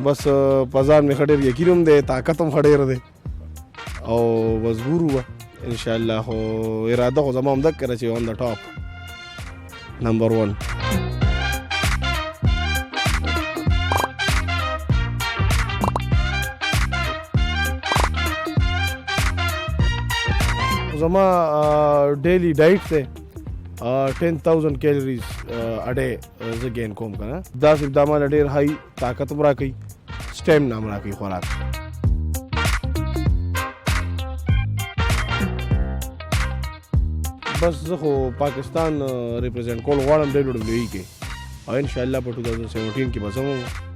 بس په ځان مې ښه ډېر یقین هم دی، طاقت هم ښه ډېر دی او بس ګورو به ان شاء الله. خو اراده خو زما هم دک کړه چې on the top number 1. زما daily diet دی 10,000 calories a day زه gain کوم کنه. دا صرف دا مال ډیر high طاقت هم راکوي، stamina هم راکوي خوراک. بس زه خو پاکستان represent کول غواړم WWE کې او ان شاء الله په 2017 کې به زه هم.